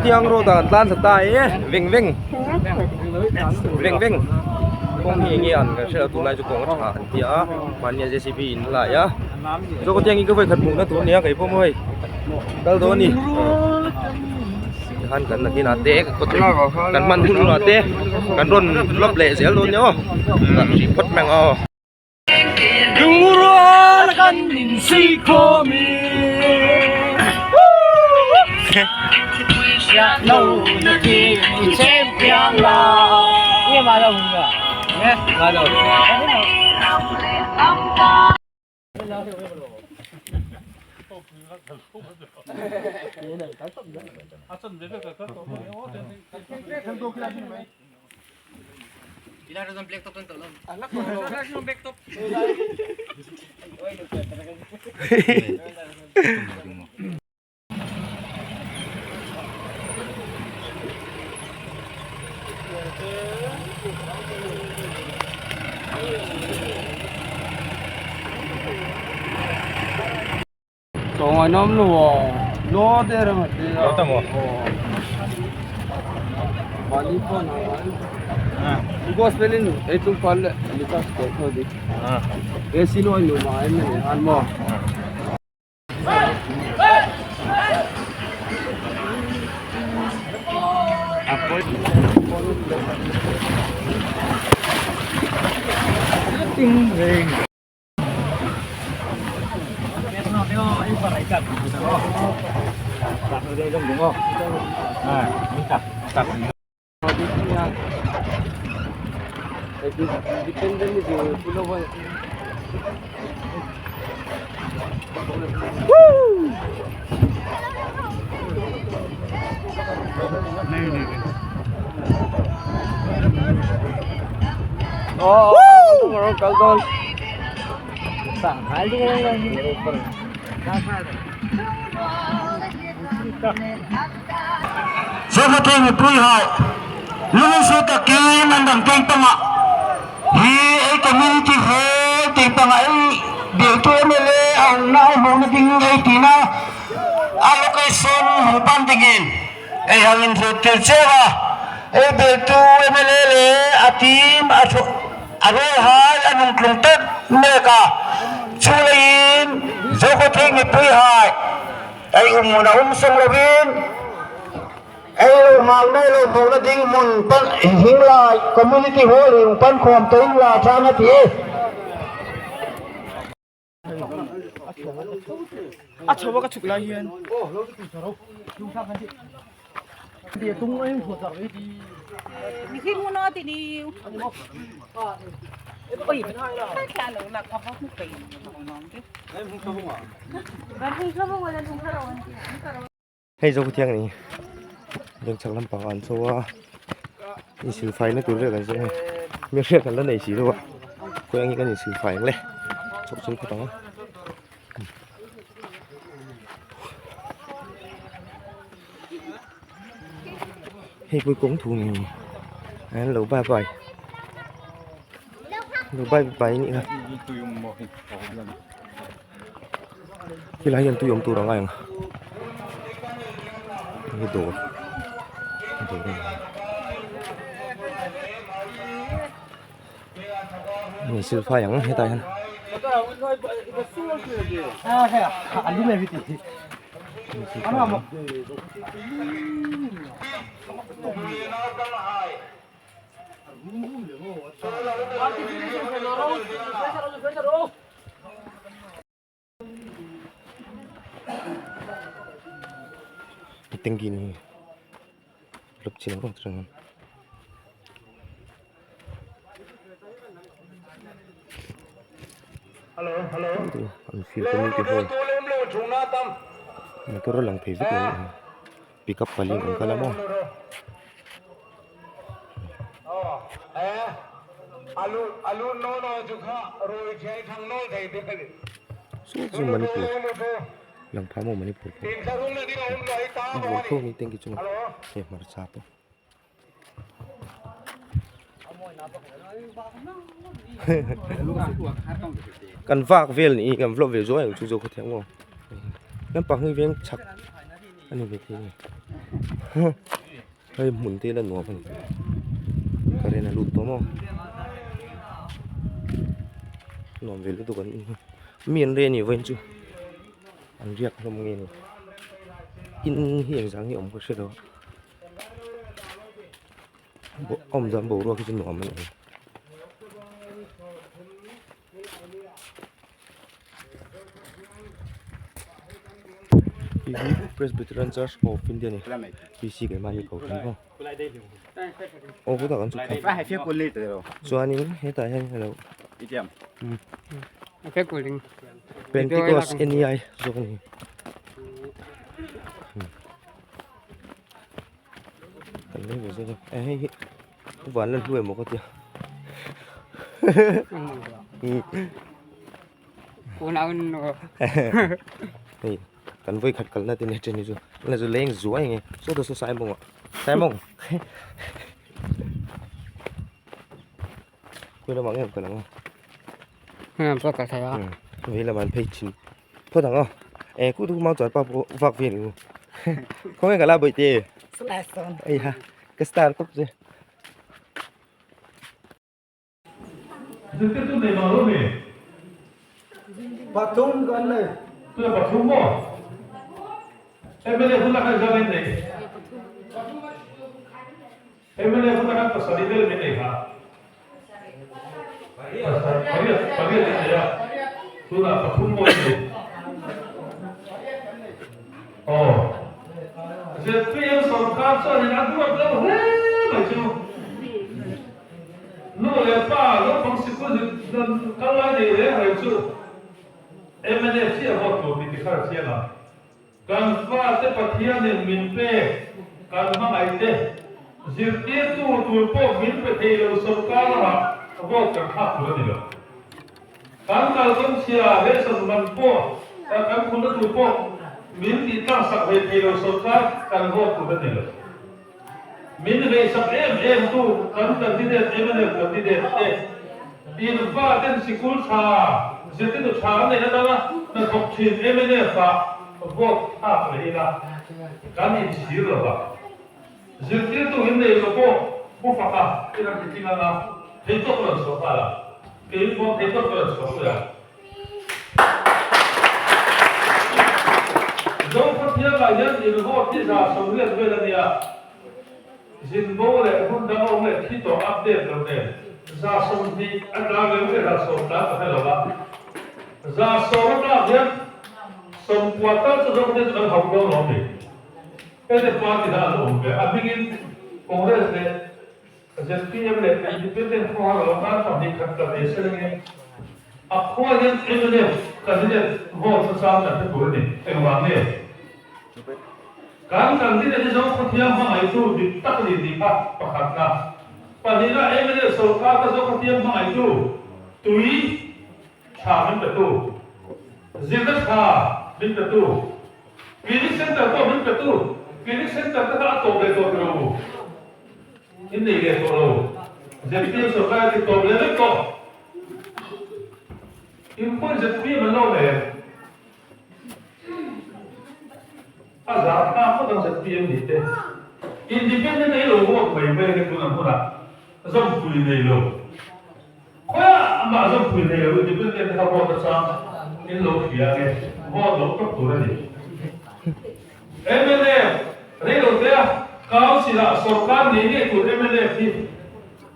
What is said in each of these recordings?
Tiang road ah kan tlan thla ta e veng veng veng veng kawng hi enge an kan hriat tunlai chu kawng a tha an ti a mahni a jcb in a lai a chuan khawtiang hi ka vawikhat hmuhna tur a ni a kei pawh maw hei kal dawn a ni tikhan kan nakin ah te kan hman hun hunah te kan rawn lawp leh zel dawn nia aw tah hrih phawt mai ang aw. Zohmathei mipui hai lungsu takin an dang teng pangah hi ei community hall tih pangah ei bialtu mla a awmna a hmuhna ding ei tina a location hmuh pan dingin ei hang in hrut tir chiau a ei bialtu mla leh a team a a rual hai a nung tlung tawp mek a chu leiin Zohmathei mipui hai Ei um hmun a um sawng lovin ei lo nghal mai lo hmuhna ding hmun pan Hinglai Community Hall hi um pan khawm tawh in la chang a ti. A chho a ka chhuk lai hian Hei zo thiang ni leng chhak lampang ah an chho a insil fai na tur vel kan zawng hei mi hriat kan la nei si lo a khawi ang hi kan insil fai ang le chawk chul khawp ang a. Hei pawh hi kawng thu ni an lo bai bai lo bai bai a nih kha helai hian tui awm tur a ngai ang hei dawr dawr a ni a ni silfai ang hetah hian. Tinggi ni motor a lang thei vek lo a pickup pali an kal a maw. Saw chu Manipur lang phah maw Manipur pawh a buai khawp mai tanki chungah hei hmarcha pawh. Kan vak vel ni kan vlog ve zuai ang chu zo khawthiang maw lampang hi veng chhak a ni ve thei a ni. Hei hmun te la nuam a ni current a lut tawh maw nuam ve lutuk an in mi an rei a ni vawiin chu an riak hlawm nge ni in hi engzah nge awm ka hre lo a awm dan boruak hi chu nuam a ni. Presbyterian Church of India ni PC keimah hi ko thin aw aw khutah kan chhuk thei chuanin hetah hian alo Pentecost NEI zawk a ni kan lei ve zawk a hei hi van la hlu emaw ka tia hei kan vawi khat kalna te nia then hi chu la chu leng zuai nge saw ta saw saimawng ah saimawng khawi lamah nge an kal ang a vei lamah an phei thin phawt ang aw eh kut hu mau chuan pa pawh vak vel u khawnge ka la bawihte hei ha ka star tawp che. Pathum kan nei. Pathum maw? MLA hun akan zam in nei. MLA hun akan pasarih vel min nei kha. Pariat, pariat in nei a. Tunah pathum maw in nei. Aw. ZPM sawrkar chuan in a duat lo hle mai chu. Nu leh pa naupang sikul kal lai nei reng reng chu mnf chiah vote tur tih tikhar a chiang ang. Kan fate Pathianin min pek kan hmangaihte zirtirtu tur pawh min pe thei lo sawrkar lamah vote kan thlak tur a ni lo. Kan kalkawng chhia ration man pawh kan khumna tur pawh min tih tlangsak ve thei lo sawrkar kan vote tur a ni lo. Min ngaihsak em em tu kan candidate mnf candidate te in fa ten sikul tha zirtirtu tha an neih atanga hnathawk thin mnf ah vote thlak leh ila kan inchhir lo va. Zirtirtu in nei lo pawh pu faka i rawn ti tling anga theihtawp rawn chhuah nghal a, kei pawh theihtawp ka rawn chhuah pui ang. Zokhawthiangah hian invote hi 80% vel a nia. Zinbo leh hmun dang awm leh thi tawh update lo nen 20% a tla ve nge 10% tla ka hre lo a. 10% a tlak hian 90 tal chu Zokhawthiang chu kan hauh dawn lo ni. Hete party dah an awm ve. A hmingin Congress leh ZPM leh Independent khawhar lo tan 2 khat tla ve se lengin a khua hian mnf candidate vote chu chang kan hre tur a ni. Engvang nge? Kan candidate hi Zokhawthiang hmangaihtu dik tak a ni tih kha pakhatna. Pahnihna mnf sawrkar kha Zokhawthiang hmangaihtu tui tha min petu, zirna tha min petu, clinic center pawh min petu, clinic center te kha a tawp leh tawh tiro u. In nei leh tawh lo. ZPM sawrkar a ti tawp leh vek tawh. In khawi ZPM an lo em? A zah thlak phawt ang ZPM nih te. Independent ei lo vote mai mai ania tun ang hunah zawmpui nei lo. Khawiah amah zawmpui nei lo independent te kha vote a chang in lo hria nge vote lo tawp tur a ni. Mnf reilotea Council ah sawrkar nei ngei tur mnf hi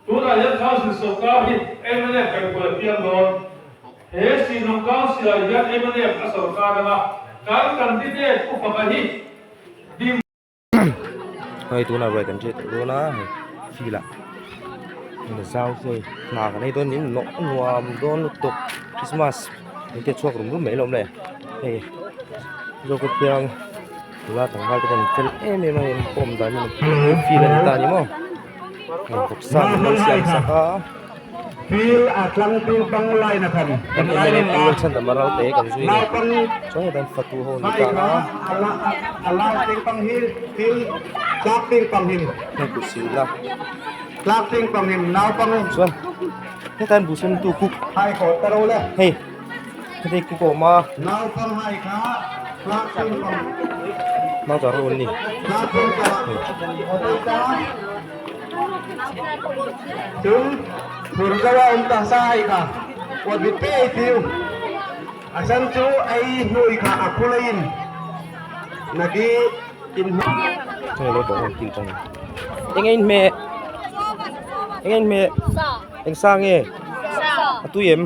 tunah hian Council sawrkar hi mnf kaihhruai a piang dawn. He Sinung Council ah hian mnf a sawrkar anga kan candidate Pu Faka hi ding. Hei tunah ruai kan hriat tawh dawn a hei field ah hmun a zau chu hei hna kan ei dawn niin nawh nuam dawn lutuk Christmas min ti chhuak rum rum mai alawm le hei Zokhawt piang nula tlangval te pawh an fel em em a hei an pawm dan hi field a ni ta a ni maw hei vawksa min lo siam sak a. Field a tlang ping pang line a khan Kan MLA Pu Lalchhandama Ralte kan zui a ni. Chuan hetan fatu ho ni ta a. A lai ping pang hi field tlak ping pang him. Hei kut silna. Tlak ping pang him naupang. Chuan hetan buhsem tu cook. Hai khawh ta ro le. Hei hetei cook a awm a. Naupang hai kha tlak ping pang. Mauchar ho an ni. Eng a inhmeh eng a inhmeh eng sa nge a tui em.